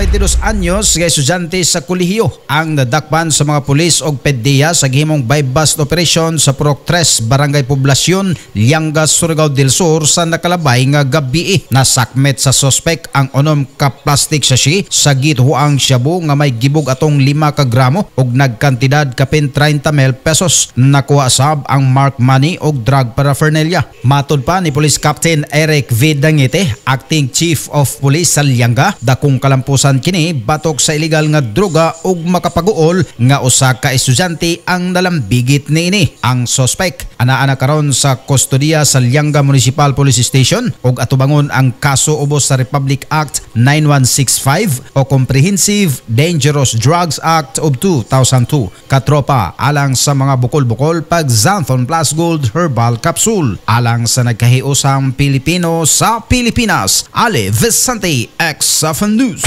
22 anyos nga estudyante sa kolehiyo ang nadakpan sa mga pulis og PDEA sa gihimong buy-bust operation sa Purok 3, Barangay Poblacion, Lianga, Surigao del Sur sa nakalabay nga gabi. Nasakmet sa suspect ang 6 ka plastic sachet sa gituhuang shabu nga may gibug atong 5 ka gramo og nagkantidad kapin 30 mil pesos. Nakuha sab ang mark money og drug paraphernalia. Matod pa ni Police Captain Eric V. Dangete, Acting Chief of Police sa Lianga, dakong kalampusan kini batok sa illegal nga droga ug makapaguol nga usa ka estudyante ang nalambigit niini. Ang suspect anaa na karon sa kustodiya sa Lianga Municipal Police Station ug atubangon ang kaso ubos sa Republic Act 9165 o Comprehensive Dangerous Drugs Act of 2002. Katropa, alang sa mga bukol-bukol, pag Xanthone Plus Gold Herbal Capsule. Alang sa nagkahiusang Pilipino sa Pilipinas. Ale Vicente, X7 News.